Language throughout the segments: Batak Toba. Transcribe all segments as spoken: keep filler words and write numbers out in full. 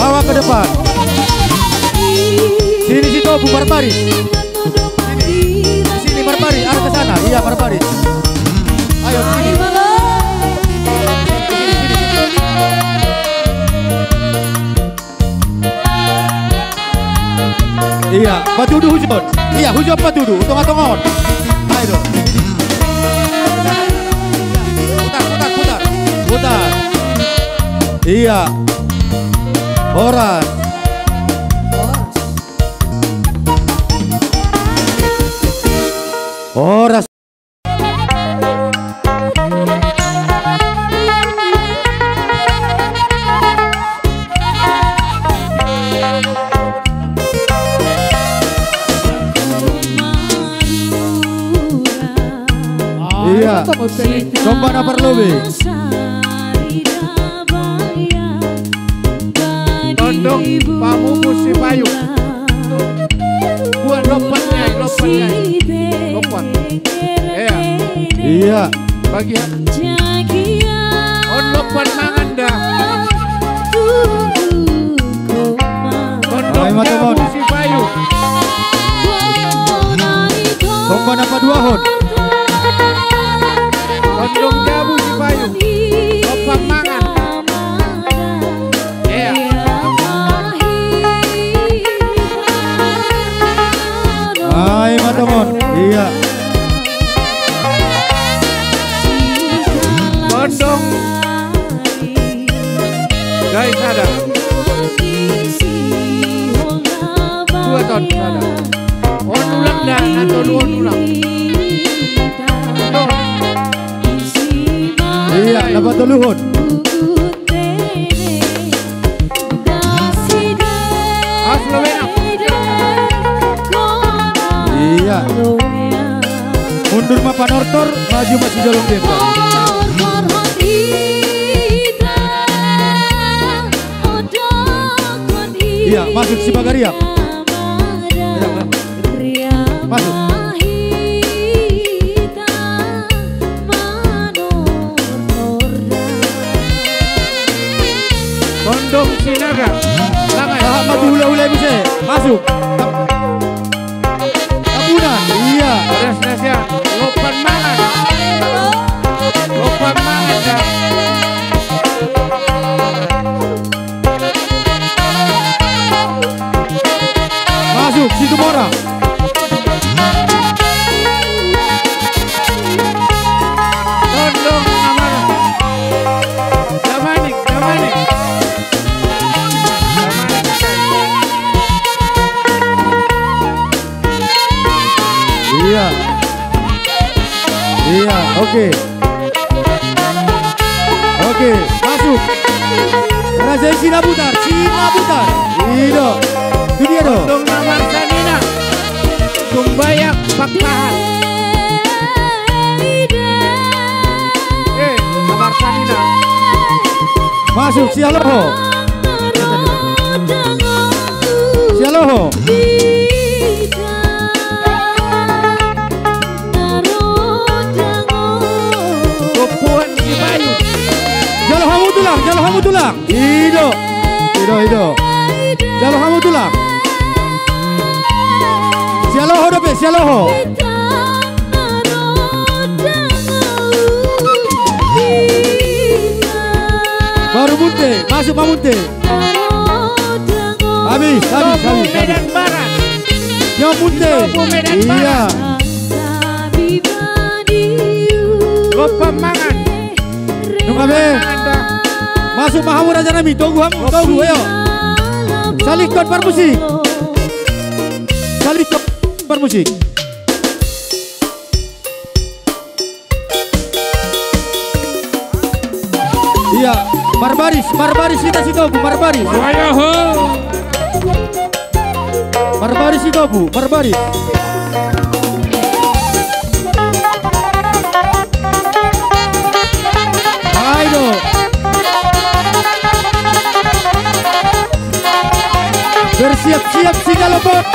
Bawa ke depan. Sini, sini, Tobu, marbaris. Sini, sini, marbaris, arah ke sana. Iya, marbaris. Ayo, sini. Iya, patudu hujon. Iya, hujon patudu, tonga-tonga on. Ayo do. Putar, putar, putar. Putar. Iya. Horas. Horas. Iya. Somba na parlobi. Tondong pamupus Sipayu. Buat lompat, Nyai, lompat, Nyai. Lompat. Iya. Iya. Bagian. On lompat mangan da. Tondong jabu Sipayu. Somba na paduahon. Tondong jabu Sipayu. Lompat mangan. Iya. Ai, matomon. Iya. Tondong. Gai sada. Dua ton sada. On ulang da, na tolu on ulang. Iya, na patoluhon. Iya. Mundur ma panortor, maju ma sijolom demban. Iya, masuk Sibagariang. Masuk. Tondong Sinaga. Langai. Aha, maju hula-hula muse. Masuk. Tambunan. Iya. Beres, beres, ya. Lompat mangan. Lompat mangan, ya. Masuk, Situmorang. Tondong Amara. Damanik, Damanik. Damanik. Iya. Iya, oke. Oke, masuk. Raja Sinabutar, Sinabutar. I do. Itu dia do. Tondong na marsanina. Tumbayak pakpahan. Eh, na marsanina. Masuk, sialoho. Sialoho. Gompuan Sipayu. Jalo hamu tulang, jalo hamu tulang. I do. I do, i do. Jalo hamu tulang. Sialoho dope, sialoho. Baru Munte, masuk ma Munte. Habis, habis, habis, habis. Medan Barat. Yo Munte. Iya. Lompa mangan. Nunga be. Masuk ma hamu raja nami, togu hamu, togu, ayo. Salingkot parmusik. Salingkot parmusik. Iya, marbaris, marbaris hita si togu, marbaris. Marbaris si togu, marbaris. Ayo. Bersiap-siap si galopot.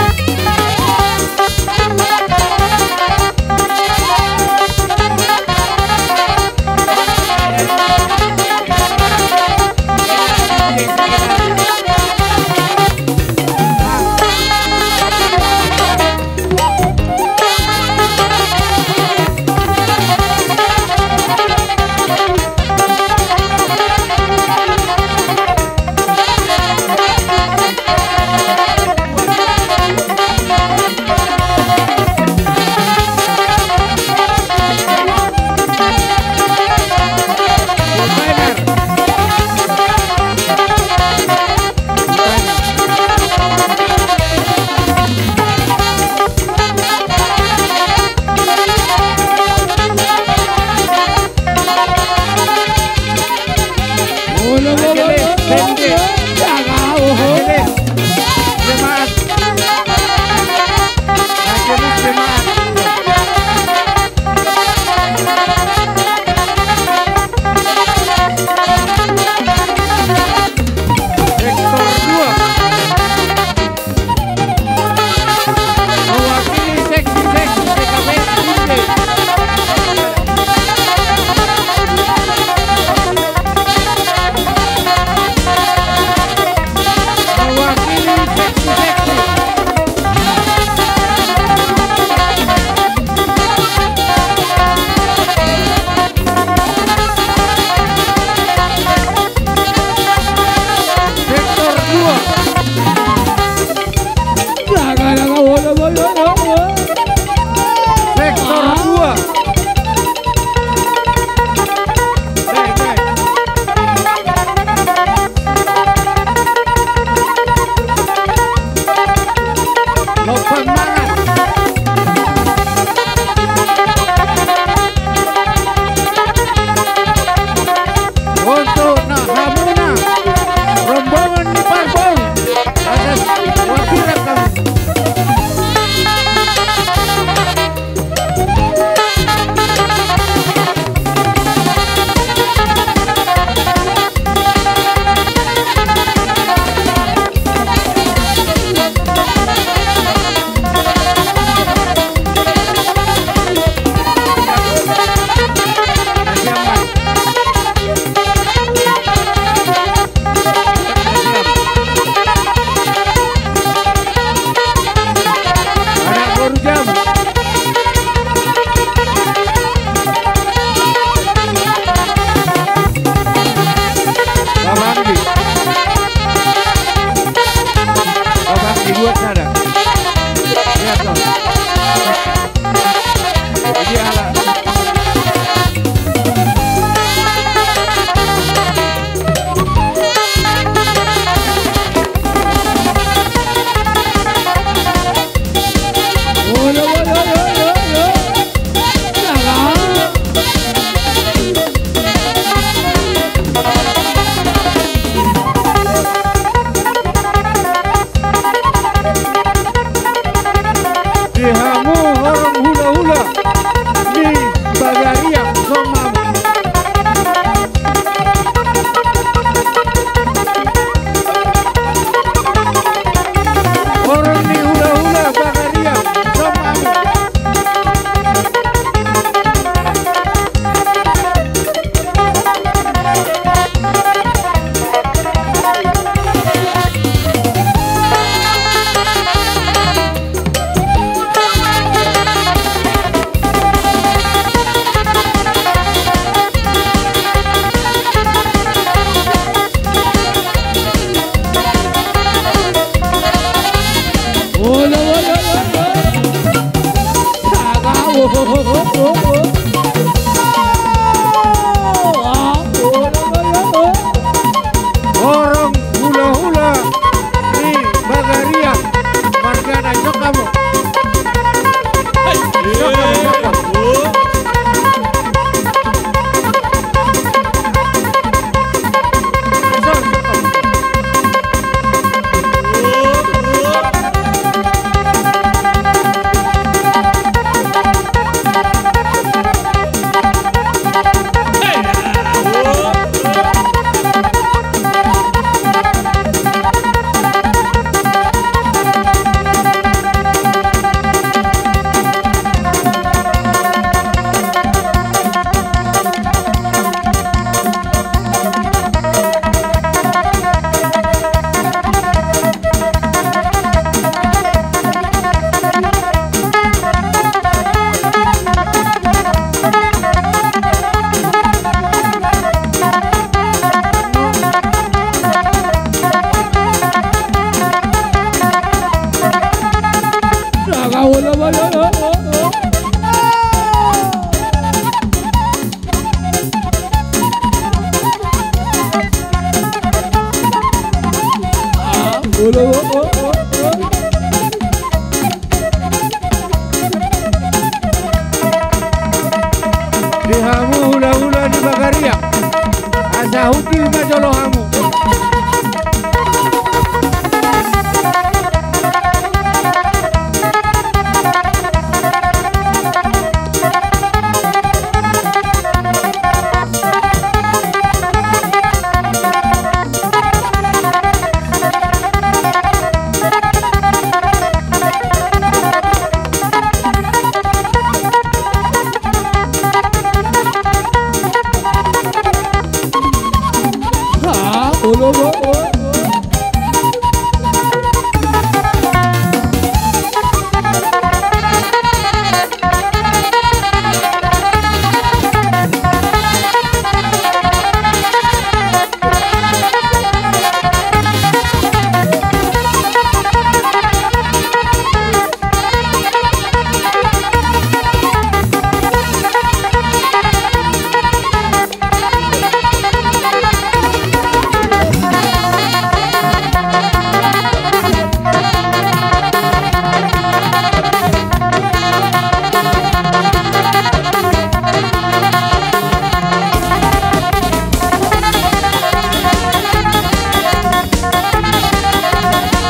Horong hulahula ni Bagariang, margana, jok hamu. Jok hamu, jok hamu. Di hamu hulahula ni Bagariang, asa hundul ma jolo hamu.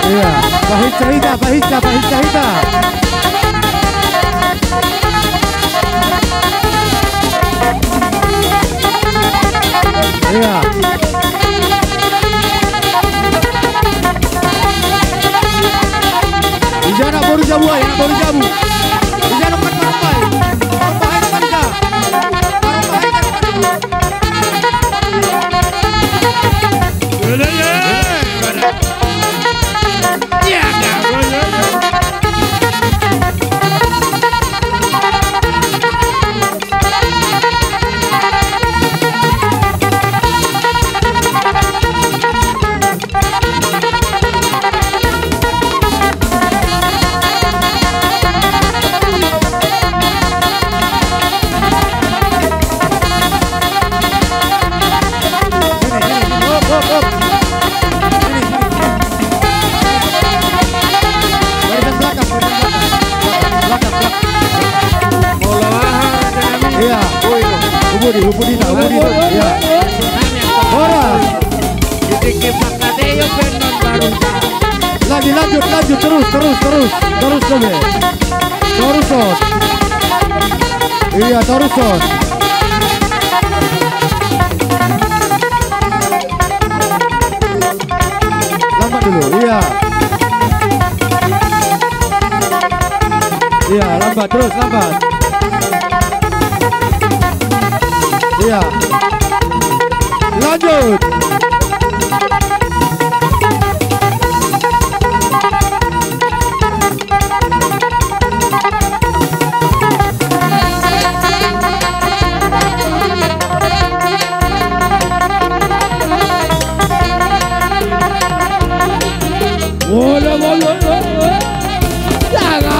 Iya, pahinsa hita, pahinsa, pahinsa hita. Iya. Ija anak boru jabu, anak boru jabu. Ija anak boru jabu. Iya. Hubudi, hubudi na, hubudi na. Iya. Horas. Lagi, lanjut, lanjut, terus, terus, terus. Terus, terus. Toruson. Iya, toruson. Lambat dulu, iya. Iya, lambat, terus lambat. Iya. Lanjut. Olo, olo, olo. Jaga.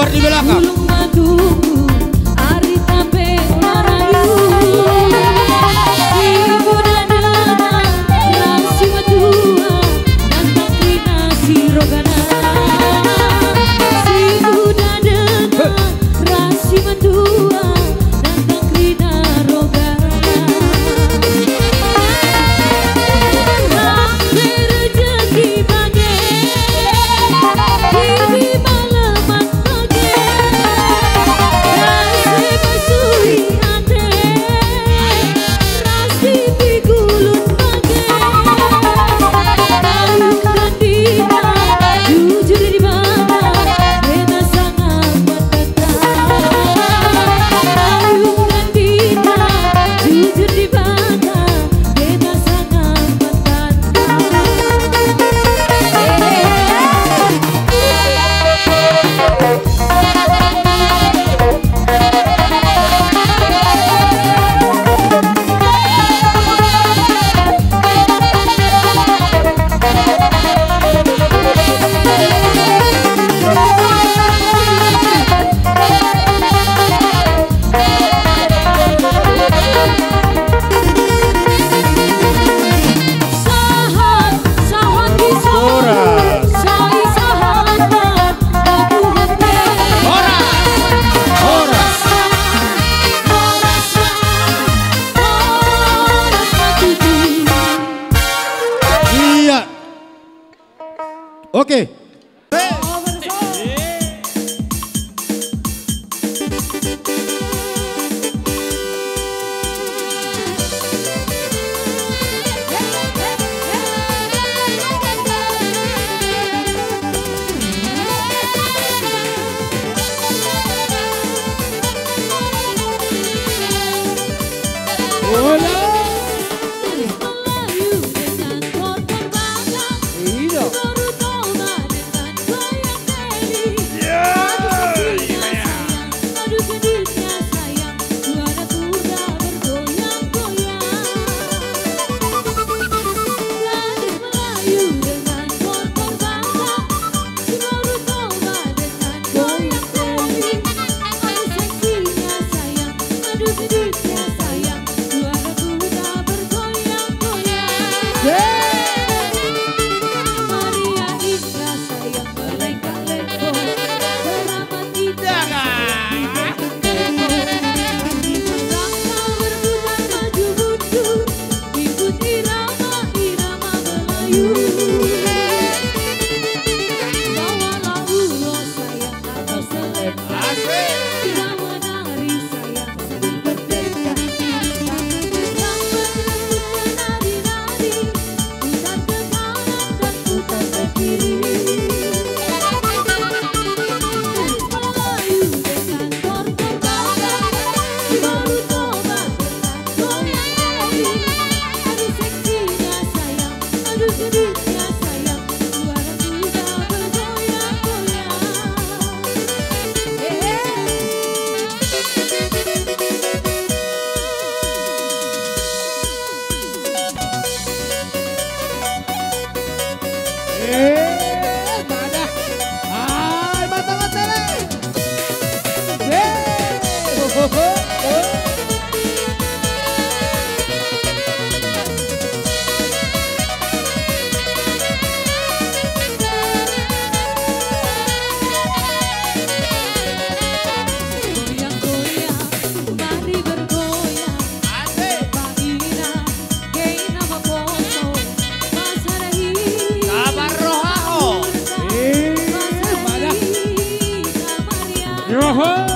Di belakang. Ulung ma tubu, arita pe marayu. Simuda denang, ras simatua, dan tangkina sirogana. Simuda denang, ras simatua, dan tangkina rogana. Rejeki bage, hihi maleman bage, ras dipasui ate, ras dipigulut bage. Aung dan Dina, jujur di bata, beta sangap mandata. Aung dan Dina, jujur di bata, beta sangap mandata. Sahat, sahat di sahat. Horas. Sai sahat, sahat. Horas. Horas. Horas. Iya. Oke. Roha.